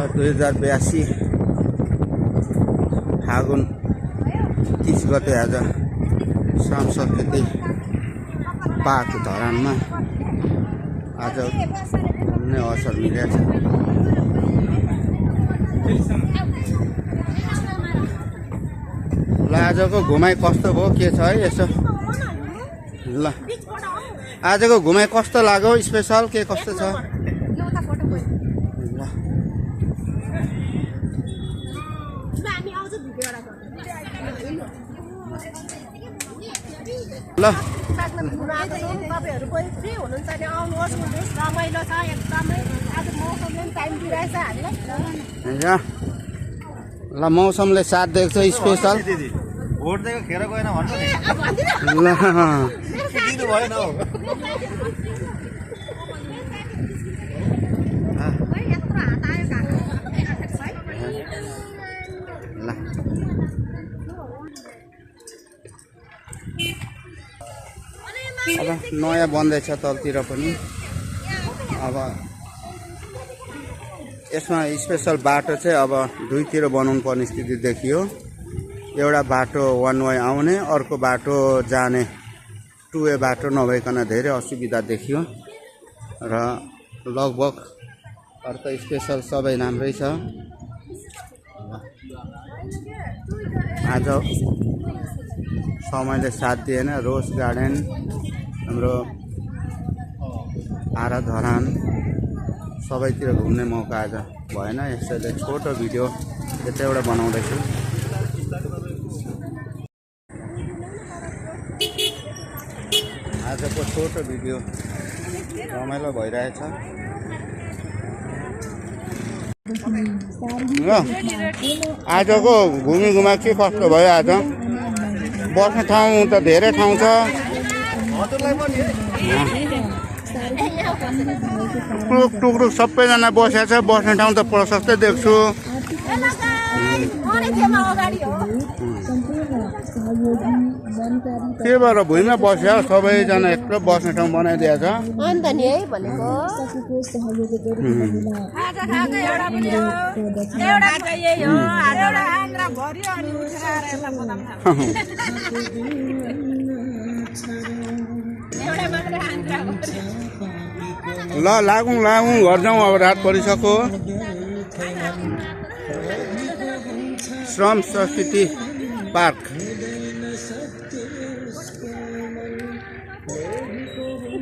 2082 फागुन 30 गते आज श्रम संस्कृति पार्क धरानमा आज घुम्ने अवसर मिलेको छ। ल आजको घुमाइ कस्तो भयो के छ है यसो ल आजको घुमाइ कस्तो लाग्यो स्पेशल के कस्तो छ ल तपाईहरु कोही फ्री हुनुहुन्छ भने आउनुहोस् रमाइलो छ एकदमै आज मौसमले टाइम दिइरहेछ हामीलाई ल मौसमले साथ दिएको छ स्पेशल भोट दिएको खेर गएन भन्नु ल दिनु भएन हो अब नयाँ बन्दैछ तलतिर पनि। अब यसमा स्पेशल बाटो चाहिँ अब दुईतिर बनाउनु पर्ने स्थिति देखियो। एउटा बाटो वान वे आउने अर्को बाटो जाने टु वे बाटो नभइकन धेरै असुविधा देखियो र लगभग अर्थ स्पेशल सबै राम्रै छ। आज समयले साथ दिएन। रोज गार्डन हाम्रो आरा धरान सबैतिर घुम्ने मौका आज भएन। यसैले छोटो भिडियो यतैबाट बनाउँदैछु। आजको छोटो भिडियो रमाइलो भइरहेछ। आजको घुमी के कस्तो भयो आज बस्ने ठाउँ त धेरै ठाउँ छ। टुक्रुक सबैजना बसेको छ। बस्ने ठाउँ त प्रशस्तै देख्छु। के भएर भुइँमा बस्यो सबैजना एक्लो बस्ने ठाउँ बनाइदिएको छ। अन्त नि है भनेको ल लागौँ घर जाउँ। अब रात परिसक्यो। श्रम संस्कृति पार्क